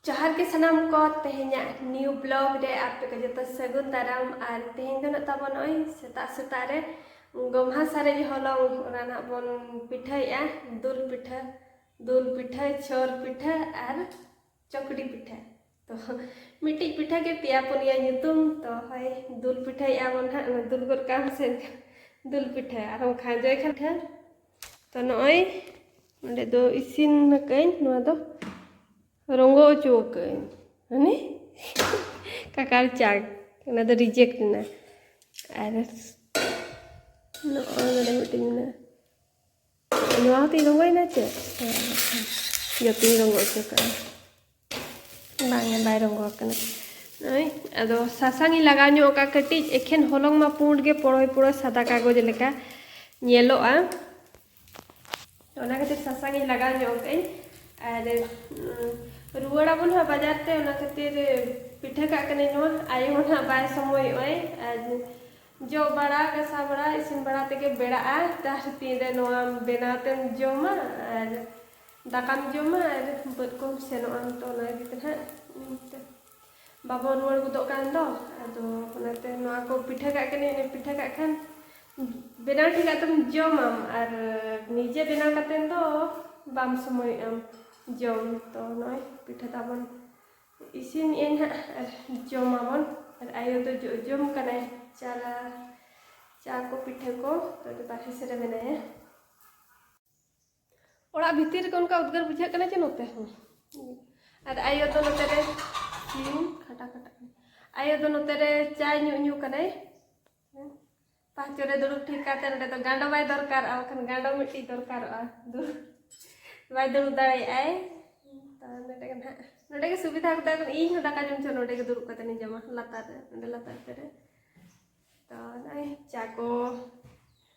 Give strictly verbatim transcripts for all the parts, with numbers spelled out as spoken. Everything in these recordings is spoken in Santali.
ᱡᱚᱦᱟᱨ ᱜᱮ ᱥᱟᱱᱟᱢ ᱠᱚ, ᱛᱮᱦᱮᱧᱟᱜ new vlog ᱨᱮ ᱟᱯᱮ ᱠᱚ ᱡᱚᱛᱚ ᱥᱟᱹᱜᱩᱱ ᱫᱟᱨᱟᱢ᱾ ᱟᱨ ᱛᱮᱦᱮᱧ ᱫᱚ ᱱᱟᱜ ᱛᱟᱵᱚᱱ ᱱᱚᱜᱼᱚᱭ ᱥᱮᱛᱟᱜ ᱥᱮᱛᱟᱜ ᱨᱮ ᱜᱚᱢᱦᱟ ᱥᱟᱨᱮᱡ ᱦᱚᱞᱚᱝ, ᱚᱱᱟ ᱱᱟᱜ ᱵᱚᱱ ᱯᱤᱴᱷᱟᱹᱭᱮᱜᱼᱟ, ᱫᱩᱞ ᱯᱤᱴᱷᱟᱹ, ᱫᱩᱞ ᱯᱤᱴᱷᱟᱹ, ᱪᱷᱚᱨ ᱯᱤᱴᱷᱟᱹ ᱟᱨ ᱪᱚᱠᱲᱤ ᱯᱤᱴᱷᱟᱹ᱾ ᱛᱚ ᱢᱤᱫᱴᱤᱡ ᱯᱤᱴᱷᱟᱹ ᱜᱮ ᱯᱮᱭᱟ ᱯᱩᱱᱭᱟ ᱧᱩᱛᱩᱢ᱾ ᱛᱚ ᱦᱳᱭ, ᱫᱩᱞ ᱯᱤᱴᱷᱟᱹᱭᱮᱜᱼᱟ ᱵᱚᱱ ᱦᱟᱸᱜ, ᱚᱱᱟ ᱫᱩᱞ ᱜᱚᱫ ᱠᱟᱜ ᱟᱢ ᱥᱮ ᱫᱩᱞ ᱯᱤᱴᱷᱟᱹ, ᱟᱨᱦᱚᱸ ᱠᱷᱟᱸᱡᱚᱭ ᱠᱷᱟᱱ ᱯᱤᱴᱷᱟᱹ᱾ ᱛᱚ ᱱᱚᱜᱼᱚᱭ ᱱᱚᱸᱰᱮ ᱫᱚ ᱤᱥᱤᱱ ᱟᱠᱟᱫᱟᱹᱧ, ᱱᱚᱣᱟ ᱫᱚ ᱨᱚᱸᱜᱚ ᱦᱚᱪᱚ ᱟᱠᱟᱫᱟᱹᱧ, ᱢᱟᱱᱮ ᱠᱟᱠᱟᱲ ᱪᱟᱠ, ᱚᱱᱟ ᱫᱚ reject ᱮᱱᱟ᱾ ᱟᱨ ᱱᱚᱜᱼᱚᱭ ᱱᱚᱸᱰᱮ ᱢᱤᱫᱴᱮᱱ ᱢᱮᱱᱟᱜᱼᱟ, ᱱᱚᱣᱟ ᱦᱚᱸᱛᱚᱧ ᱨᱚᱸᱜᱚᱭᱮᱱᱟ ᱪᱮ? ᱦᱮᱸ, ᱡᱚᱛᱚᱧ ᱨᱚᱸᱜᱚ ᱦᱚᱪᱚ ᱠᱟᱜᱼᱟ᱾ ᱵᱟᱝᱟ, ᱵᱟᱭ ᱨᱚᱸᱜᱚ ᱟᱠᱟᱱᱟ᱾ ᱱᱚᱜᱼᱚᱭ, ᱟᱫᱚ ᱥᱟᱥᱟᱝ ᱤᱧ ᱞᱟᱜᱟᱣ ᱧᱚᱜ ᱠᱟᱜᱼᱟ ᱠᱟᱹᱴᱤᱡ, ᱮᱠᱷᱮᱱ ᱦᱚᱞᱚᱝ ᱢᱟ ᱯᱩᱸᱰ ᱜᱮ, ᱯᱚᱲᱚᱭ ᱯᱚᱲᱚᱭ ᱥᱟᱫᱟ ᱠᱟᱜᱚᱡᱽ ᱞᱮᱠᱟ ᱧᱮᱞᱚᱜᱼᱟ᱾ ᱚᱱᱟ ᱠᱷᱟᱹᱛᱤᱨ ᱥᱟᱥᱟᱝ ᱤᱧ ᱞᱟᱜᱟᱣ ᱧᱚᱜ ᱠᱟᱜᱼᱟᱹᱧ᱾ ᱟᱨ, ᱩᱸ, ᱨᱩᱣᱟᱹᱲ ᱟᱵᱚᱱ ᱦᱟᱸᱜ ᱵᱟᱡᱟᱨ ᱛᱮ, ᱚᱱᱟ ᱠᱷᱟᱹᱛᱤᱨ ᱯᱤᱴᱷᱟᱹ ᱠᱟᱜ ᱠᱟᱹᱱᱟᱹᱧ ᱱᱚᱣᱟ᱾ ᱟᱭᱳ ᱦᱚᱸ ᱱᱟᱦᱟᱜ ᱵᱟᱭ ᱥᱚᱢᱚᱭᱚᱜᱼᱟᱭ᱾ ᱟᱨ ᱡᱚᱜ ᱵᱟᱲᱟ, ᱜᱟᱥᱟᱣ ᱵᱟᱲᱟ, ᱤᱥᱤᱱ ᱵᱟᱲᱟ ᱛᱮᱜᱮ ᱵᱮᱲᱟᱜᱼᱟ᱾ ᱛᱟᱨ ᱛᱤᱱᱨᱮ ᱱᱚᱣᱟ ᱵᱮᱱᱟᱣ ᱛᱮᱢ ᱡᱚᱢᱟ ᱟᱨ ᱫᱟᱠᱟᱢ ᱡᱚᱢᱟ ᱟᱨ ᱵᱟᱹᱫᱽ ᱠᱚᱢ ᱥᱮᱱᱚᱜᱼᱟ᱾ ᱛᱚ ᱚᱱᱟ ᱤᱫᱤ ᱛᱮ ᱱᱟᱦᱟᱜ, ᱩᱸ, ᱛᱮ ᱵᱟᱵᱚᱱ ᱨᱩᱣᱟᱹᱲ ᱜᱚᱫᱚᱜ ᱠᱟᱱ ᱫᱚ᱾ ᱟᱫᱚ ᱚᱱᱟᱛᱮ ᱱᱚᱣᱟ ᱠᱚ ᱯᱤᱴᱷᱟᱹ ᱠᱟᱜ ᱠᱟᱹᱱᱟᱹᱧ, ᱯᱤᱴᱷᱟᱹ ᱠᱟᱜ ᱠᱷᱟᱱ ᱵᱮᱱᱟᱣ ᱴᱷᱤᱠᱟᱜ ᱛᱮᱢ ᱡᱚᱢᱟᱢ, ᱟᱨ ᱱᱤᱡᱮ ᱵᱮᱱᱟᱣ ᱠᱟᱛᱮ ᱫᱚ ᱵᱟᱢ ᱥᱚᱢᱚᱭᱚᱜᱼᱟᱢ ᱡᱚᱢ᱾ ᱛᱚ ᱱᱚᱜᱼᱚᱭ ᱯᱤᱴᱷᱟᱹ ᱛᱟᱵᱚᱱ ᱤᱥᱤᱱᱮᱜᱼᱟᱹᱧ ᱦᱟᱸᱜ, ᱟᱨ ᱡᱚᱢᱟᱵᱚᱱ᱾ ᱟᱨ ᱟᱭᱳ ᱫᱚ ᱡᱚ-, ᱡᱚᱢ ᱠᱟᱱᱟᱭ ᱪᱟ, ᱪᱟ ᱠᱚ, ᱯᱤᱴᱷᱟᱹ ᱠᱚ᱾ ᱛᱚ ᱵᱟᱨᱦᱮ ᱥᱮᱫ ᱨᱮ ᱢᱮᱱᱟᱭᱟ᱾ ᱚᱲᱟᱜ ᱵᱷᱤᱛᱤᱨ ᱨᱮᱜᱮ ᱚᱱᱠᱟ ᱩᱫᱽᱜᱟᱹᱨ ᱵᱩᱡᱷᱟᱹᱜ ᱠᱟᱱᱟ ᱡᱮ ᱱᱚᱛᱮ ᱦᱚᱸ᱾ ᱟᱨ ᱟᱭᱳ ᱫᱚ ᱱᱚᱛᱮ ᱨᱮ ᱥᱤᱢ ᱠᱷᱟᱴᱟ ᱠᱷᱟᱴᱟ ᱠᱟᱱᱟᱭ᱾ ᱟᱭᱳ ᱫᱚ ᱱᱚᱛᱮ ᱨᱮ ᱪᱟᱭ ᱧᱩ ᱧᱩ ᱠᱟᱱᱟᱭ᱾ ᱯᱟᱸᱪᱚ ᱨᱮ ᱫᱩᱲᱩᱵ ᱴᱷᱤᱠ ᱠᱟᱛᱮ ᱱᱚᱰᱮ ᱫᱚ ᱜᱟᱸᱰᱚ ᱵᱟᱭ ᱫᱚᱨᱠᱟᱨᱚᱜᱼᱟ, ᱵᱟᱠᱷᱟᱱ ᱜᱟᱸᱰᱚ ᱢᱤᱫᱴᱤᱡ ᱫᱚᱨᱠᱟᱨᱚᱜᱼᱟ᱾ ᱫᱩᱲᱩᱵ ᱵᱟᱭ ᱫᱩᱲᱩᱵ ᱫᱟᱲᱮᱭᱟᱜᱼᱟᱭ᱾ ᱛᱚ ᱱᱚᱰᱮ ᱜᱮ ᱱᱟᱦᱟᱜ, ᱱᱚᱰᱮ ᱜᱮ ᱥᱩᱵᱤᱫᱷᱟ ᱠᱟᱛᱮ ᱤᱧ ᱦᱚᱸ ᱫᱟᱠᱟ ᱡᱚᱢ ᱪᱚ ᱱᱚᱰᱮ ᱜᱮ ᱫᱩᱲᱩᱵ ᱠᱟᱛᱮ ᱤᱧ ᱡᱚᱢᱟ, ᱞᱟᱛᱟᱨ ᱨᱮ, ᱱᱚᱰᱮ ᱞᱟᱛᱟᱨ ᱨᱮ᱾ ᱛᱚ ᱱᱚᱜᱼᱚᱭ ᱪᱟ ᱠᱚ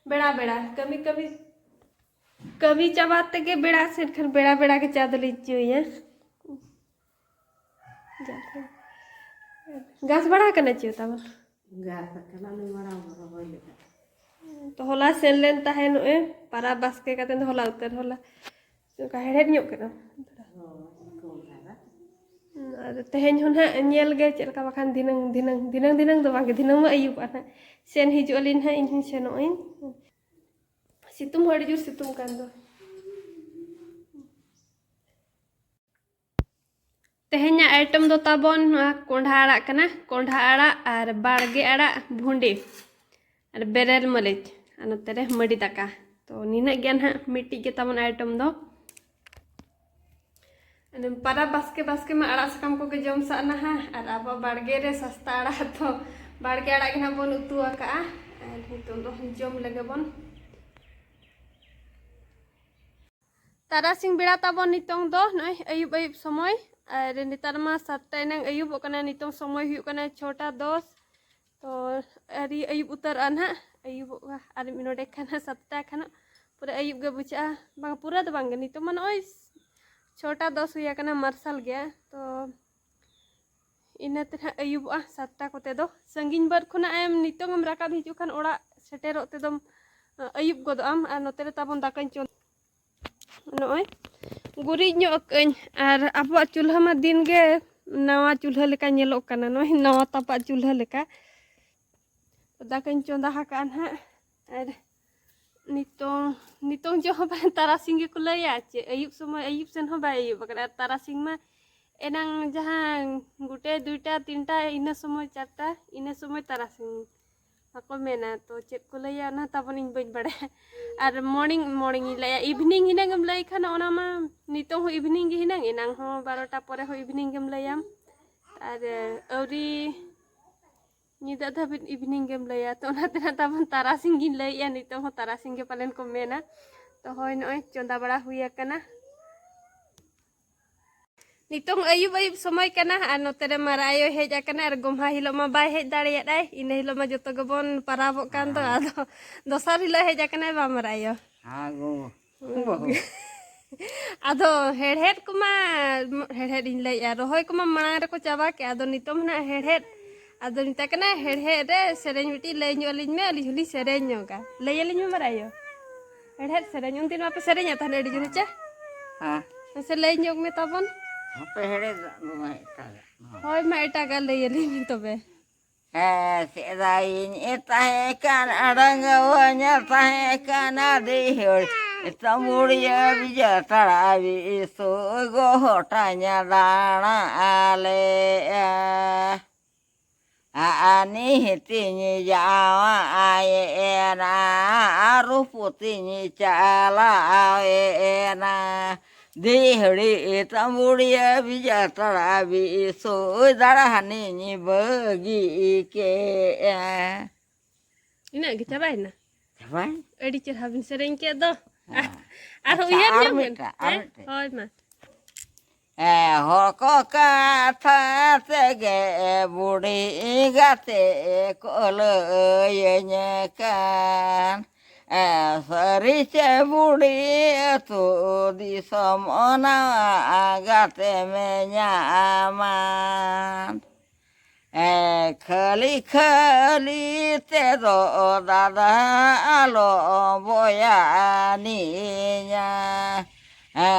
ᱵᱮᱲᱟ ᱵᱮᱲᱟ ᱠᱟᱹᱢᱤ ᱠᱟᱹᱢᱤ ᱠᱟᱹᱢᱤ ᱪᱟᱵᱟ ᱛᱮᱜᱮ ᱵᱮᱲᱟ ᱥᱮᱫ ᱠᱷᱟᱱ ᱵᱮᱲᱟ ᱵᱮᱲᱟ ᱜᱮ ᱪᱟ ᱫᱚᱞᱤᱧ ᱪᱚᱭᱟ᱾ ᱜᱷᱟᱥ ᱵᱟᱲᱟ ᱟᱠᱟᱱᱟ ᱪᱮ ᱛᱟᱵᱚᱱ? ᱜᱷᱟᱥ ᱟᱠᱟᱱᱟ, ᱩᱱᱤ ᱢᱟᱲᱟᱝ ᱵᱚᱱ ᱨᱚᱦᱚᱭ ᱞᱮᱫᱟ᱾ ᱛᱚ ᱦᱚᱞᱟ ᱥᱮᱱ ᱞᱮᱱ ᱛᱟᱦᱮᱸ ᱱᱚᱜᱼᱚᱭ ᱯᱟᱨᱟ ᱵᱟᱥᱠᱮ ᱠᱟᱛᱮ ᱫᱚ ᱦᱚᱞᱟ ᱩᱛᱟᱹᱨ ᱦᱚᱞᱟ ᱚᱱᱠᱟ ᱦᱮᱲᱦᱮᱫ ᱧᱚᱜ ᱠᱮᱫᱟ᱾ ᱦᱳᱭ, ᱠᱚᱢ ᱫᱷᱟᱨᱟ᱾ ᱟᱫᱚ ᱛᱮᱦᱮᱧ ᱦᱚᱸ ᱱᱟᱦᱟᱜ ᱧᱮᱞ ᱜᱮ ᱪᱮᱫ ᱞᱮᱠᱟ, ᱵᱟᱠᱷᱟᱱ ᱫᱷᱤᱱᱟᱹᱝ ᱫᱷᱤᱱᱟᱹᱝ ᱫᱷᱤᱱᱟᱹᱝ ᱫᱷᱤᱱᱟᱹᱝ ᱫᱚ ᱵᱟᱝᱜᱮ, ᱫᱷᱤᱱᱟᱹᱝ ᱢᱟ ᱟᱹᱭᱩᱵᱚᱜᱼᱟ ᱱᱟᱦᱟᱜ᱾ ᱥᱮᱱ ᱦᱤᱡᱩᱜ ᱟᱹᱞᱤᱧ ᱱᱟᱦᱟᱜ, ᱤᱧ ᱦᱚᱸᱧ ᱥᱮᱱᱚᱜ ᱟᱹᱧ᱾ ᱥᱤᱛᱩᱝ ᱦᱚᱸ ᱟᱹᱰᱤ ᱡᱳᱨ ᱥᱤᱛᱩᱝ ᱠᱟᱱ ᱫᱚ᱾ ᱛᱮᱦᱮᱧᱟᱜ ᱟᱭᱴᱮᱢ ᱫᱚ ᱛᱟᱵᱚᱱ ᱱᱚᱣᱟ ᱠᱚᱸᱰᱷᱟ ᱟᱲᱟᱜ ᱠᱟᱱᱟ, ᱠᱚᱸᱰᱷᱟ ᱟᱲᱟᱜ ᱟᱨ ᱵᱟᱲᱜᱮ ᱟᱲᱟᱜ ᱵᱷᱩᱸᱰᱤ ᱟᱨ ᱵᱮᱨᱮᱞ ᱢᱟᱹᱨᱤᱪ ᱟᱨ ᱱᱚᱛᱮ ᱨᱮ ᱢᱟᱹᱰᱤ ᱫᱟᱠᱟ᱾ ᱛᱚ ᱱᱤᱱᱟᱹᱜ ᱜᱮ ᱱᱟᱦᱟᱜ ᱢᱤᱫᱴᱤᱡ ᱜᱮ ᱛᱟᱵᱚᱱ ᱟᱭᱴᱮᱢ ᱫᱚ᱾ ᱟᱫᱚ ᱯᱟᱨᱟᱵᱽ ᱵᱟᱥᱠᱮ ᱵᱟᱥᱠᱮ ᱢᱟ ᱟᱲᱟᱜ ᱥᱟᱠᱟᱢ ᱠᱚᱜᱮ ᱡᱚᱢ ᱥᱟᱜ ᱱᱟᱦᱟᱜ, ᱟᱨ ᱟᱵᱚᱣᱟᱜ ᱵᱟᱲᱜᱮ ᱨᱮ ᱥᱟᱥᱛᱟ ᱟᱲᱟᱜ ᱛᱚ ᱵᱟᱲᱜᱮ ᱟᱲᱟᱜ ᱜᱮ ᱱᱟᱦᱟᱜ ᱵᱚᱱ ᱩᱛᱩ ᱟᱠᱟᱜᱼᱟ᱾ ᱟᱨ ᱱᱤᱛᱚᱝ ᱫᱚ ᱡᱚᱢ ᱞᱮᱜᱮ ᱵᱚᱱ᱾ ᱛᱟᱨᱟᱥᱤᱧ ᱵᱮᱲᱟ ᱛᱟᱵᱚᱱ ᱱᱤᱛᱚᱝ ᱫᱚ ᱱᱚᱜᱼᱚᱭ ᱟᱹᱭᱩᱵ ᱟᱹᱭᱩᱵ ᱥᱚᱢᱚᱭ, ᱟᱨ ᱱᱮᱛᱟᱨ ᱢᱟ ᱥᱟᱛᱴᱟ ᱮᱱᱟᱝ ᱟᱹᱭᱩᱵᱚᱜ ᱠᱟᱱᱟ, ᱱᱤᱛᱚᱝ ᱥᱚᱢᱚᱭ ᱦᱩᱭᱩᱜ ᱠᱟᱱᱟ ᱪᱷᱚᱴᱟ ᱫᱚᱥ᱾ ᱛᱚ ᱟᱹᱰᱤ ᱟᱹᱭᱩᱵ ᱩᱛᱟᱹᱨᱚᱜᱼᱟ ᱱᱟᱦᱟᱜ, ᱟᱹᱭᱩᱵᱚᱜᱼᱟ ᱟᱨ ᱢᱤᱫ ᱱᱚᱰᱮ ᱠᱷᱟᱱ ᱥᱟᱛᱴᱟ ᱠᱷᱟᱱ ᱯᱩᱨᱟᱹ ᱟᱹᱭᱩᱵ ᱜᱮ ᱵᱩᱡᱷᱟᱹᱜᱼᱟ᱾ ᱵᱟᱝ ᱯᱩᱨᱟᱹ ᱫᱚ ᱵᱟᱝᱜᱮ, ᱱᱤᱛᱚᱝ ᱢᱟ ᱱᱚᱜᱼᱚᱭ ᱪᱷᱚᱴᱟ ᱫᱚᱥ ᱦᱩᱭ ᱟᱠᱟᱱᱟ, ᱢᱟᱨᱥᱟᱞ ᱜᱮᱭᱟ᱾ ᱛᱚ ᱤᱱᱟᱹᱛᱮ ᱱᱟᱦᱟᱜ ᱟᱹᱭᱩᱵᱚᱜᱼᱟ ᱥᱟᱛᱴᱟ ᱠᱚᱛᱮ ᱫᱚ᱾ ᱥᱟᱺᱜᱤᱧ ᱵᱟᱹᱫᱽ ᱠᱷᱚᱱᱟᱜ ᱮᱢ ᱱᱤᱛᱚᱝ ᱮᱢ ᱨᱟᱠᱟᱵ ᱦᱤᱡᱩᱜ ᱠᱷᱟᱱ ᱚᱲᱟᱜ ᱥᱮᱴᱮᱨᱚᱜ ᱛᱮᱫᱚᱢ ᱟᱹᱭᱩᱵ ᱜᱚᱫᱚᱜ ᱟᱢ᱾ ᱟᱨ ᱱᱚᱛᱮ ᱨᱮ ᱛᱟᱵᱚᱱ ᱫᱟᱠᱟᱧ ᱪᱚᱸᱫᱟ ᱱᱚᱜᱼᱚᱭ ᱜᱩᱨᱤᱡ ᱧᱚᱜ ᱟᱹᱧ᱾ ᱟᱨ ᱟᱵᱚᱣᱟᱜ ᱪᱩᱞᱦᱟᱹ ᱢᱟ ᱫᱤᱱ ᱜᱮ ᱱᱟᱣᱟ ᱪᱩᱞᱦᱟᱹ ᱞᱮᱠᱟ ᱧᱮᱞᱚᱜ ᱠᱟᱱᱟ, ᱱᱚᱜᱼᱚᱭ ᱱᱟᱣᱟ ᱛᱟᱯᱟᱜ ᱪᱩᱞᱦᱟᱹ ᱞᱮᱠᱟ᱾ ᱫᱟᱠᱟᱧ ᱪᱚᱸᱫᱟ ᱟᱠᱟᱫᱼᱟ ᱱᱟᱦᱟᱜ᱾ ᱟᱨ ᱱᱤᱛᱚᱝ ᱱᱤᱛᱚᱝ ᱡᱚᱜ ᱦᱚᱸ ᱵᱟᱝ, ᱛᱟᱨᱟᱥᱤᱧ ᱜᱮᱠᱚ ᱞᱟᱹᱭᱟ ᱪᱮ, ᱟᱹᱭᱩᱵ ᱥᱚᱢᱚᱭ ᱟᱹᱭᱩᱵ ᱥᱮᱱ ᱦᱚᱸ ᱵᱟᱭ ᱟᱹᱭᱩᱵ ᱟᱠᱟᱱᱟ᱾ ᱟᱨ ᱛᱟᱨᱟᱥᱤᱧ ᱢᱟ ᱮᱱᱟᱝ ᱡᱟᱦᱟᱸ ᱜᱚᱴᱮ ᱫᱩᱭᱴᱟ ᱛᱤᱱᱴᱟ ᱤᱱᱟᱹ ᱥᱚᱢᱚᱭ, ᱪᱟᱨᱴᱟ ᱤᱱᱟᱹ ᱥᱚᱢᱚᱭ ᱛᱟᱨᱟᱥᱤᱧ ᱵᱟᱠᱚ ᱢᱮᱱᱟ᱾ ᱛᱚ ᱪᱮᱫ ᱠᱚ ᱞᱟᱹᱭᱟ ᱚᱱᱟ ᱛᱟᱵᱚᱱ ᱤᱧ ᱵᱟᱹᱧ ᱵᱟᱲᱟᱭᱟ᱾ ᱟᱨ ᱢᱚᱨᱱᱤᱝ ᱢᱚᱨᱱᱤᱝ ᱤᱧ ᱞᱟᱹᱭᱟ, ᱤᱵᱷᱤᱱᱤᱝ ᱦᱤᱱᱟᱹᱝ ᱮᱢ ᱞᱟᱹᱭ ᱠᱷᱟᱱ ᱚᱱᱟ ᱢᱟ ᱱᱤᱛᱚᱝ ᱦᱚᱸ ᱤᱵᱷᱤᱱᱤᱝ ᱜᱮ ᱦᱤᱱᱟᱹᱝ, ᱮᱱᱟᱝ ᱦᱚᱸ ᱵᱟᱨᱚᱴᱟ ᱯᱚᱨᱮ ᱦᱚᱸ ᱤᱵᱷᱤᱱᱤᱝ ᱜᱮᱢ ᱞᱟᱹᱭᱟᱢ᱾ ᱟᱨ ᱟᱹᱣᱨᱤ ᱧᱤᱫᱟᱹ ᱫᱷᱟᱹᱵᱤᱡ ᱤᱵᱷᱤᱱᱤᱝ ᱜᱮᱢ ᱞᱟᱹᱭᱟ᱾ ᱛᱚ ᱚᱱᱟᱛᱮ ᱱᱟᱜ ᱛᱟᱵᱚᱱ ᱛᱟᱨᱟᱥᱤᱧ ᱜᱤᱧ ᱞᱟᱹᱭᱮᱜᱼᱟ, ᱱᱤᱛᱚᱝ ᱦᱚᱸ ᱛᱟᱨᱟᱥᱤᱧ ᱜᱮ ᱯᱟᱞᱮᱱ ᱠᱚ ᱢᱮᱱᱟ᱾ ᱛᱚ ᱦᱳᱭ, ᱱᱚᱜᱼᱚᱭ ᱪᱚᱸᱫᱟ ᱵᱟᱲᱟ ᱦᱩᱭ ᱟᱠᱟᱱᱟ᱾ ᱱᱤᱛᱚᱝ ᱟᱹᱭᱩᱵ ᱟᱹᱭᱩᱵ ᱥᱚᱢᱚᱭ ᱠᱟᱱᱟ ᱟᱨ ᱱᱚᱛᱮ ᱨᱮ ᱢᱟᱨᱟ ᱟᱭᱳ ᱦᱮᱡ ᱟᱠᱟᱱᱟ ᱟᱨ ᱜᱚᱢᱦᱟ ᱦᱤᱞᱳᱜ ᱢᱟ ᱵᱟᱭ ᱦᱮᱡ ᱫᱟᱲᱮᱭᱟᱫᱟᱭ᱾ ᱤᱱᱟᱹ ᱦᱤᱞᱳᱜ ᱢᱟ ᱡᱚᱛᱚ ᱜᱮᱵᱚᱱ ᱯᱟᱨᱟᱵᱚᱜ ᱠᱟᱱ ᱫᱚ, ᱦᱮᱸ᱾ ᱟᱫᱚ ᱫᱚᱥᱟᱨ ᱦᱤᱞᱳᱜ ᱦᱮᱡ ᱟᱠᱟᱱᱟᱭ ᱵᱟ ᱢᱟᱨᱟ ᱟᱭᱳ᱾ ᱦᱮᱸ ᱜᱚ, ᱵᱟᱹᱦᱩ᱾ ᱟᱫᱚ ᱦᱮᱲᱦᱮᱫ ᱠᱚᱢᱟ, ᱦᱮᱲᱦᱮᱫ ᱤᱧ ᱞᱟᱹᱭᱮᱜᱼᱟ, ᱨᱚᱦᱚᱭ ᱠᱚᱢᱟ ᱢᱟᱲᱟᱝ ᱨᱮᱠᱚ ᱪᱟᱵᱟ ᱠᱮᱜᱼᱟ᱾ ᱟᱫᱚ ᱱᱤᱛᱚᱝ ᱱᱟᱜ ᱦᱮᱲᱦᱮᱫ, ᱟᱫᱚ ᱢᱮᱛᱟᱭ ᱠᱟᱱᱟ ᱦᱮᱲᱦᱮᱫ ᱨᱮ ᱥᱮᱨᱮᱧ ᱢᱤᱫᱴᱤᱡ ᱞᱟᱹᱭ ᱧᱚᱜ ᱟᱹᱞᱤᱧ ᱢᱮ, ᱟᱹᱞᱤᱧ ᱦᱚᱸᱞᱤᱧ ᱥᱮᱨᱮᱧ ᱧᱚᱜᱟ᱾ ᱞᱟᱹᱭ ᱟᱹᱞᱤᱧ ᱢᱮ ᱢᱟᱨᱟ ᱟᱭᱳ, ᱦᱮᱲᱦᱮᱫ ᱥᱮᱨᱮᱧ ᱩᱱᱫᱤᱱ ᱢᱟᱯᱮ ᱥᱮᱨᱮᱧᱟ ᱛᱟᱦᱮᱱ ᱟᱹᱰᱤ ᱡᱳᱨ ᱦᱮᱸᱪᱮ? ᱦᱮᱸ᱾ ᱢᱟᱥᱮ ᱞᱟᱹᱭ ᱧᱚᱜ ᱢᱮ ᱛᱟᱵᱚᱱ᱾ ᱦᱟᱯᱮ ᱦᱮᱲᱮ ᱫᱚ ᱢᱟ ᱮᱴᱟᱜᱟᱜ ᱢᱟ᱾ ᱦᱳᱭ ᱢᱟ, ᱮᱴᱟᱜᱟᱜ ᱞᱟᱹᱭ ᱟᱹᱞᱤᱧ ᱢᱮ ᱛᱚᱵᱮ᱾ ᱦᱮᱸ, ᱥᱮᱫᱟᱭᱤᱧ ᱛᱟᱦᱮᱸ ᱠᱟᱱ ᱰᱟᱺᱜᱩᱣᱟᱹᱧ ᱛᱟᱦᱮᱸ ᱠᱟᱱᱟ ᱫᱤᱦᱟᱹᱲ ᱛᱟᱢᱵᱩᱲᱤᱭᱟᱹ ᱵᱤᱡᱟᱹ ᱛᱟᱲᱟᱣᱤ ᱥᱩᱭ ᱜᱚᱦᱚᱴᱟᱧ ᱫᱟᱬᱟ ᱟᱞᱮᱭᱟ᱾ ᱟᱨ ᱱᱤᱦᱤᱛᱤᱧ ᱡᱟᱶᱟᱭᱮᱱᱟ, ᱟᱨ ᱨᱩᱯᱩᱛᱤᱧ ᱪᱟᱞᱟᱣᱮᱱᱟ᱾ ᱫᱤᱦᱲᱤ ᱛᱟᱢᱵᱩᱲᱤᱭᱟᱹ ᱵᱤᱡᱟᱹ ᱛᱟᱲᱟᱣᱤ ᱥᱩᱭ ᱫᱟᱲᱦᱟᱱᱤᱧ ᱵᱟᱹᱜᱤ ᱠᱮᱜᱼᱟ᱾ ᱤᱱᱟᱹᱜ ᱜᱮ ᱪᱟᱵᱟᱭᱮᱱᱟ? ᱪᱟᱵᱟᱭᱮᱱ᱾ ᱟᱹᱰᱤ ᱪᱮᱦᱨᱟ ᱵᱤᱱ ᱥᱮᱨᱮᱧ ᱠᱮᱫ ᱫᱚ᱾ ᱦᱮᱸ᱾ ᱟᱨᱦᱚᱸ ᱟᱪᱪᱷᱟ, ᱩᱭᱦᱟᱹᱨ ᱟᱨ ᱧᱚᱜ ᱵᱮᱱ᱾ ᱢᱤᱫᱴᱟᱝ, ᱟᱨ ᱦᱮᱸ? ᱢᱤᱫᱴᱟᱝ᱾ ᱦᱳᱭ ᱢᱟ᱾ ᱮ, ᱦᱚᱲ ᱠᱚ ᱠᱟᱛᱷᱟ ᱛᱮᱜᱮ ᱵᱩᱰᱷᱤ ᱜᱟᱛᱮ ᱠᱚ ᱞᱟᱹᱭᱟᱹᱧ ᱠᱟᱱ᱾ ᱮ, ᱥᱟᱹᱨᱤ ᱪᱮ ᱵᱩᱰᱷᱤ ᱟᱹᱛᱩ ᱫᱤᱥᱚᱢ ᱚᱱᱟ ᱜᱟᱛᱮ ᱢᱮ ᱧᱟᱢᱟᱱ᱾ ᱮ, ᱠᱷᱟᱹᱞᱤ ᱠᱷᱟᱹᱞᱤ ᱛᱮᱫᱚ ᱫᱟᱫᱟ ᱟᱞᱚ ᱵᱚᱭᱟᱱᱤᱧᱟ᱾ ᱮ,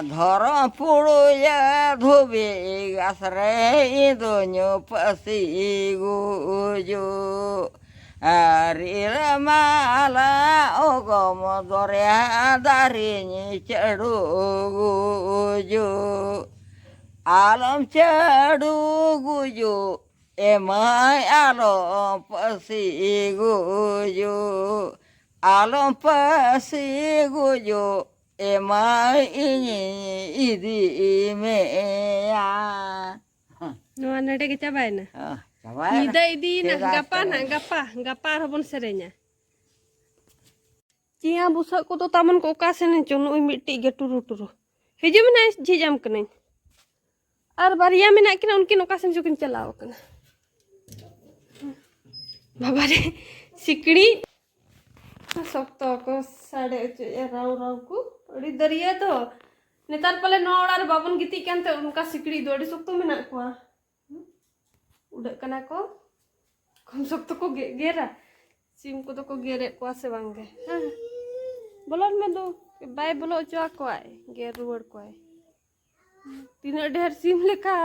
ᱫᱷᱚᱨᱚᱢ ᱯᱩᱲᱩᱭᱟᱹ ᱫᱷᱩᱵᱤ ᱜᱷᱟᱥ ᱨᱮ ᱤᱧ ᱫᱩᱧ ᱯᱟᱹᱥᱤ ᱜᱩᱡᱩᱜ᱾ ᱟᱨ ᱨᱤᱞᱟᱹᱢᱟᱞᱟ ᱚᱜᱚᱢ ᱫᱚᱨᱭᱟ ᱫᱟᱨᱮᱧ ᱪᱟᱹᱰᱩ ᱜᱩᱡᱩᱜ᱾ ᱟᱞᱚᱢ ᱪᱟᱹᱰᱩ ᱜᱩᱡᱩᱜ, ᱮ ᱢᱟᱹᱭ, ᱟᱞᱚᱢ ᱯᱟᱹᱥᱤ ᱜᱩᱡᱩᱜ, ᱟᱞᱚᱢ ᱯᱟᱹᱥᱤ ᱜᱩᱡᱩᱜ, ᱮ ᱢᱟᱹᱭ, ᱤᱧᱤᱧ ᱤᱫᱤ ᱢᱮᱭᱟ᱾ ᱱᱚᱣᱟ ᱱᱚᱰᱮ ᱜᱮ ᱪᱟᱵᱟᱭᱮᱱᱟ? ᱦᱮᱸ, ᱪᱟᱵᱟᱭᱮᱱᱟ᱾ ᱧᱤᱫᱟᱹ ᱤᱫᱤᱭᱮᱱᱟ᱾ ᱥᱮᱫᱟᱭ ᱜᱟᱯᱟ ᱥᱮᱫᱟᱭ᱾ ᱱᱟᱜ, ᱜᱟᱯᱟ, ᱜᱟᱯᱟ ᱟᱨᱦᱚᱸ ᱵᱚᱱ ᱥᱮᱨᱮᱧᱟ᱾ ᱪᱤᱭᱟᱹ ᱵᱩᱥᱟᱹᱜ ᱠᱚᱫᱚ ᱛᱟᱵᱚᱱ ᱠᱚ ᱚᱠᱟ ᱥᱮᱱ ᱪᱚ, ᱱᱩᱭ ᱢᱤᱫᱴᱤᱡ ᱜᱮ ᱴᱩᱨᱩ ᱴᱩᱨᱩ᱾ ᱦᱤᱡᱩᱜ ᱢᱮ ᱱᱟᱭ, ᱡᱷᱤᱡ ᱟᱢ ᱠᱟᱹᱱᱟᱹᱧ᱾ ᱟᱨ ᱵᱟᱨᱭᱟ ᱢᱮᱱᱟᱜ ᱠᱤᱱᱟ, ᱩᱱᱠᱤᱱ ᱚᱠᱟ ᱥᱮᱱ ᱪᱚ ᱠᱤᱱ ᱪᱟᱞᱟᱣ ᱠᱟᱱᱟ᱾ ᱵᱟᱵᱟᱨᱮ, ᱥᱤᱠᱲᱤᱡ᱾ ᱥᱚᱠᱛᱚ ᱠᱚ ᱥᱟᱰᱮ ᱦᱚᱪᱚᱭᱮᱫᱼᱟ, ᱨᱟᱣ ᱨᱟᱣ ᱠᱚ᱾ ᱟᱹᱰᱤ ᱫᱟᱹᱨᱭᱟᱹ ᱛᱚ᱾ ᱱᱮᱛᱟᱨ ᱯᱟᱞᱮ ᱱᱚᱣᱟ ᱚᱲᱟᱜ ᱨᱮ ᱵᱟᱵᱚᱱ ᱜᱤᱛᱤᱡ ᱠᱟᱱᱛᱮ ᱚᱱᱠᱟ ᱥᱤᱠᱲᱤᱡ ᱫᱚ ᱟᱹᱰᱤ ᱥᱚᱠᱛᱚ ᱢᱮᱱᱟᱜ ᱠᱚᱣᱟ᱾ ᱩᱰᱟᱹᱜ ᱠᱟᱱᱟ ᱠᱚ᱾ ᱠᱚᱢ ᱥᱚᱠᱛᱚ ᱠᱚ ᱜᱮ-, ᱜᱮᱨᱟ᱾ ᱥᱤᱢ ᱠᱚᱫᱚ ᱠᱚ ᱜᱮᱨᱮᱫ ᱠᱚᱣᱟ ᱥᱮ ᱵᱟᱝ ᱜᱮ? ᱦᱮᱸ᱾ ᱵᱚᱞᱚᱱ ᱢᱮ ᱫᱩ᱾ ᱵᱟᱭ ᱵᱚᱞᱚ ᱦᱚᱪᱚ ᱟᱠᱚᱣᱟᱭ, ᱜᱮᱨ ᱨᱩᱣᱟᱹᱲ ᱠᱚᱣᱟᱭ᱾ ᱛᱤᱱᱟᱹᱜ ᱰᱷᱮᱨ ᱥᱤᱢ ᱞᱮᱠᱟ,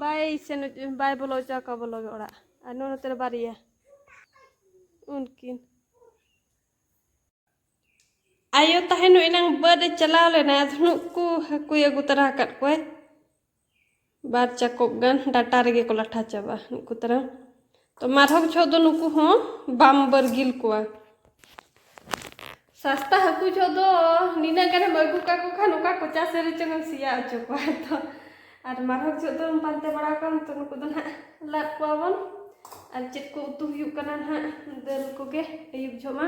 ᱵᱟᱭ ᱥᱮᱱ ᱦᱚᱪᱚ-, ᱵᱟᱭ ᱵᱚᱞᱚ ᱦᱚᱪᱚ ᱟᱠᱚᱣᱟ ᱵᱚᱞᱚ ᱜᱮ ᱚᱲᱟᱜ᱾ ᱟᱨ ᱱᱚᱜᱼᱚ ᱱᱚᱛᱮ ᱨᱮ ᱵᱟᱨᱭᱟ ᱩᱱᱠᱤᱱ᱾ ᱟᱭᱳ ᱛᱟᱦᱮᱱ ᱮᱱᱟᱝ ᱵᱟᱹᱫᱽ ᱮ ᱪᱟᱞᱟᱣ ᱞᱮᱱᱟ, ᱟᱫᱚ ᱱᱩᱠᱩ ᱦᱟᱹᱠᱩᱭ ᱟᱹᱜᱩ ᱛᱟᱨᱟ ᱟᱠᱟᱫ ᱠᱚᱣᱟᱭ᱾ ᱵᱟᱨ ᱪᱟᱠᱚᱵ ᱜᱟᱱ ᱰᱟᱴᱟ ᱨᱮᱜᱮ ᱠᱚ ᱞᱟᱴᱷᱟ ᱪᱟᱵᱟᱜᱼᱟ ᱱᱩᱠᱩ ᱛᱟᱨᱟ᱾ ᱛᱚ ᱢᱟᱨᱦᱚᱠ ᱡᱚᱦᱚᱜ ᱫᱚ ᱱᱩᱠᱩ ᱦᱚᱸ ᱵᱟᱢ ᱵᱟᱹᱨᱜᱤᱞ ᱠᱚᱣᱟ᱾ ᱥᱟᱥᱛᱟ ᱦᱟᱹᱠᱩ ᱡᱚᱦᱚᱜ ᱫᱚ ᱱᱤᱱᱟᱹᱜ ᱜᱟᱱᱮᱢ ᱟᱹᱜᱩ ᱠᱟᱠᱚ ᱠᱷᱟᱱ ᱚᱠᱟ ᱠᱚᱪᱟ ᱥᱮᱫ ᱨᱮᱪᱚᱝ ᱮᱢ ᱥᱮᱭᱟ ᱦᱚᱪᱚ ᱠᱚᱣᱟ᱾ ᱛᱚ ᱟᱨ ᱢᱟᱨᱦᱚᱠ ᱡᱚᱦᱚᱜ ᱫᱚ ᱯᱟᱱᱛᱮ ᱵᱟᱲᱟ ᱠᱚᱣᱟᱢ, ᱛᱚ ᱱᱩᱠᱩ ᱫᱚ ᱱᱟᱦᱟᱜ ᱞᱟᱫ ᱠᱚᱣᱟ ᱵᱚᱱ᱾ ᱟᱨ ᱪᱮᱫ ᱠᱚ ᱩᱛᱩ ᱦᱩᱭᱩᱜ ᱠᱟᱱᱟ ᱱᱟᱦᱟᱜ ᱫᱟᱹᱞ ᱠᱚᱜᱮ ᱟᱹᱭᱩᱵ ᱡᱚᱦᱚᱜ ᱢᱟ᱾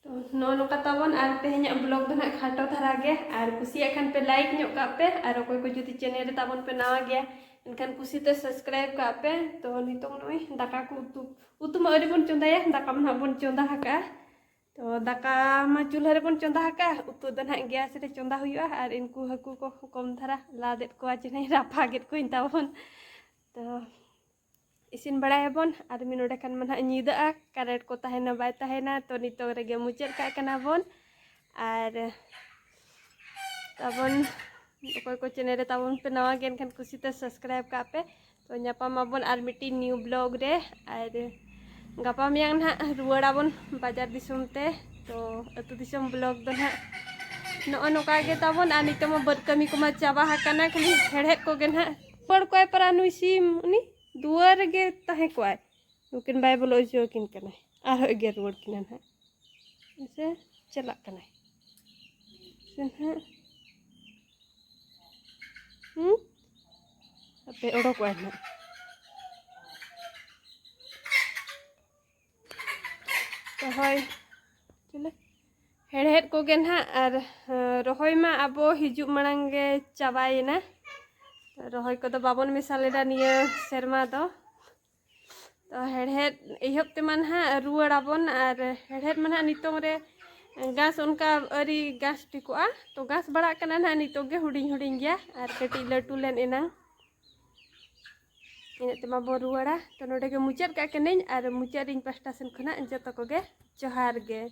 ᱛᱚ ᱱᱚᱜᱼᱚ ᱱᱚᱝᱠᱟ ᱛᱟᱵᱚᱱ, ᱟᱨ ᱛᱮᱦᱮᱧᱟᱜ vlog ᱫᱚ ᱱᱟᱦᱟᱜ ᱠᱷᱟᱴᱚ ᱫᱷᱟᱨᱟ ᱜᱮ᱾ ᱟᱨ ᱠᱩᱥᱤᱭᱟᱜ ᱠᱷᱟᱱ ᱯᱮ like ᱧᱚᱜ ᱠᱟᱜ ᱯᱮ, ᱟᱨ ᱚᱠᱚᱭ ᱠᱚ ᱡᱩᱫᱤ channel ᱨᱮ ᱛᱟᱵᱚᱱ ᱯᱮ ᱱᱟᱣᱟ ᱜᱮᱭᱟ ᱮᱱᱠᱷᱟᱱ ᱠᱩᱥᱤᱛᱮ subscribe ᱠᱟᱜ ᱯᱮ᱾ ᱛᱚ ᱱᱤᱛᱚᱜ ᱱᱚᱜᱼᱚᱭ ᱫᱟᱠᱟ ᱠᱚ ᱩᱛᱩ, ᱩᱛᱩ ᱢᱟ ᱟᱹᱣᱨᱤ ᱵᱚᱱ ᱪᱚᱸᱫᱟᱭᱟ, ᱫᱟᱠᱟ ᱢᱟ ᱱᱟᱦᱟᱜ ᱵᱚᱱ ᱪᱚᱸᱫᱟ ᱟᱠᱟᱜᱼᱟ᱾ ᱛᱚ ᱫᱟᱠᱟ ᱢᱟ ᱪᱩᱞᱦᱟᱹ ᱨᱮᱵᱚᱱ ᱪᱚᱸᱫᱟ ᱟᱠᱟᱜᱼᱟ, ᱩᱛᱩ ᱫᱚ ᱱᱟᱦᱟᱜ gas ᱨᱮ ᱪᱚᱸᱫᱟ ᱦᱩᱭᱩᱜᱼᱟ᱾ ᱟᱨ ᱤᱱᱠᱩ ᱦᱟᱹᱠᱩ ᱠᱚ ᱠᱚᱢ ᱫᱷᱟᱨᱟ ᱞᱟᱫᱮᱫ ᱠᱚᱣᱟ ᱪᱮ ᱱᱟᱦᱟᱜ ᱨᱟᱯᱷᱟᱜᱮᱫ ᱠᱚᱣᱟᱧ ᱛᱟᱵᱚᱱ᱾ ᱛᱚ ᱤᱥᱤᱱ ᱵᱟᱲᱟᱭᱟᱵᱚᱱ, ᱟᱨ ᱢᱤᱫ ᱱᱚᱰᱮ ᱠᱷᱟᱱ ᱢᱟ ᱱᱟᱦᱟᱜ ᱧᱤᱫᱟᱹᱜᱼᱟ, current ᱠᱚ ᱛᱟᱦᱮᱱᱟ ᱵᱟᱭ ᱛᱟᱦᱮᱱᱟ᱾ ᱛᱚ ᱱᱤᱛᱚᱜ ᱨᱮᱜᱮ ᱢᱩᱪᱟᱹᱫ ᱠᱟᱜ ᱠᱟᱱᱟ ᱵᱚᱱ᱾ ᱟᱨ ᱛᱟᱵᱚᱱ ᱚᱠᱚᱭ ᱠᱚ channel ᱨᱮ ᱛᱟᱵᱚᱱ ᱯᱮ ᱱᱟᱣᱟ ᱜᱮᱭᱟ ᱮᱱᱠᱷᱟᱱ ᱠᱩᱥᱤᱛᱮ subscribe ᱠᱟᱜ ᱯᱮ᱾ ᱛᱚ ᱧᱟᱯᱟᱢ ᱟᱵᱚᱱ ᱟᱨ ᱢᱤᱫᱴᱤᱡ new vlog ᱨᱮ᱾ ᱟᱨ ᱜᱟᱯᱟ ᱢᱮᱭᱟᱝ ᱱᱟᱦᱟᱜ ᱨᱩᱣᱟᱹᱲᱟᱵᱚᱱ ᱵᱟᱡᱟᱨ ᱫᱤᱥᱚᱢ ᱛᱮ᱾ ᱛᱚ ᱟᱹᱛᱩ ᱫᱤᱥᱚᱢ vlog ᱫᱚ ᱱᱟᱦᱟᱜ ᱱᱚᱜᱼᱚ ᱱᱚᱝᱠᱟ ᱜᱮ ᱛᱟᱵᱚᱱ᱾ ᱟᱨ ᱱᱤᱛᱚᱜ ᱢᱟ ᱵᱟᱹᱫᱽ ᱠᱟᱹᱢᱤ ᱠᱚᱢᱟ ᱪᱟᱵᱟ ᱟᱠᱟᱱᱟ, ᱠᱷᱟᱹᱞᱤ ᱦᱮᱲᱦᱮᱫ ᱠᱚᱜᱮ ᱱᱟᱦᱟᱜ᱾ ᱯᱟᱹᱲ ᱠᱚᱭ ᱯᱟᱨᱟ ᱱᱩᱭ ᱥᱤᱢ ᱩᱱᱤ ᱫᱩᱣᱟᱹᱨ ᱨᱮᱜᱮ ᱛᱟᱦᱮᱸ ᱠᱚᱜᱼᱟᱭ᱾ ᱱᱩᱠᱤᱱ ᱵᱟᱭ ᱵᱚᱞᱚ ᱦᱚᱪᱚ ᱟᱹᱠᱤᱱ ᱠᱟᱱᱟᱭ᱾ ᱟᱨᱦᱚᱸ ᱮᱜᱮᱨ ᱨᱩᱣᱟᱹᱲ ᱠᱤᱱᱟ ᱱᱟᱦᱟᱜ᱾ ᱥᱮ ᱪᱟᱞᱟᱜ ᱠᱟᱱᱟᱭ? ᱥᱮ ᱱᱟᱦᱟᱜ? ᱦᱩᱸ? ᱦᱟᱯᱮ ᱚᱰᱚᱠᱚᱜᱼᱟᱭ ᱱᱟᱦᱟᱜ᱾ ᱨᱚᱦᱚᱭ, ᱪᱮᱞᱮ? ᱦᱮᱲᱦᱮᱫ ᱠᱚᱜᱮ ᱱᱟᱦᱟᱜ᱾ ᱟᱨ, ᱦᱮᱸ, ᱨᱚᱦᱚᱭ ᱢᱟ ᱟᱵᱚ ᱦᱤᱡᱩᱜ ᱢᱟᱲᱟᱝ ᱜᱮ ᱪᱟᱵᱟᱭᱮᱱᱟ᱾ ᱨᱚᱦᱚᱭ ᱠᱚᱫᱚ ᱵᱟᱵᱚᱱ ᱢᱮᱥᱟ ᱞᱮᱫᱟ ᱱᱤᱭᱟᱹ ᱥᱮᱨᱢᱟ ᱫᱚ᱾ ᱛᱚ ᱦᱮᱲᱦᱮᱫ ᱮᱦᱚᱵ ᱛᱮᱢᱟ ᱱᱟᱦᱟᱜ ᱨᱩᱣᱟᱹᱲᱟᱵᱚᱱ, ᱟᱨ ᱦᱮᱲᱦᱮᱫ ᱢᱟ ᱱᱟᱦᱟᱜ ᱱᱤᱛᱚᱝ ᱨᱮ ᱜᱷᱟᱥ ᱚᱱᱠᱟ ᱟᱹᱣᱨᱤ ᱜᱷᱟᱥ ᱴᱷᱤᱠᱚᱜᱼᱟ᱾ ᱛᱚ ᱜᱷᱟᱥ ᱵᱟᱲᱟᱜ ᱠᱟᱱᱟ ᱱᱟᱦᱟᱜ, ᱱᱤᱛᱚᱝ ᱜᱮ ᱦᱩᱰᱤᱧ ᱦᱩᱰᱤᱧ ᱜᱮᱭᱟ, ᱟᱨ ᱠᱟᱹᱴᱤᱡ ᱞᱟᱹᱴᱩ ᱞᱮᱱ ᱮᱱᱟᱝ᱾ ᱤᱱᱟᱹᱜ ᱛᱮᱢᱟ ᱵᱚᱱ ᱨᱩᱣᱟᱹᱲᱟ᱾ ᱛᱚ ᱱᱚᱰᱮ ᱜᱮ ᱢᱩᱪᱟᱹᱫ ᱠᱟᱜ ᱠᱟᱹᱱᱟᱹᱧ, ᱟᱨ ᱢᱩᱪᱟᱹᱫ ᱨᱤᱧ ᱯᱟᱥᱴᱟ ᱥᱮᱱ ᱠᱷᱚᱱᱟᱜ ᱡᱚᱛᱚ ᱠᱚᱜᱮ ᱡᱚᱦᱟᱨ ᱜᱮ᱾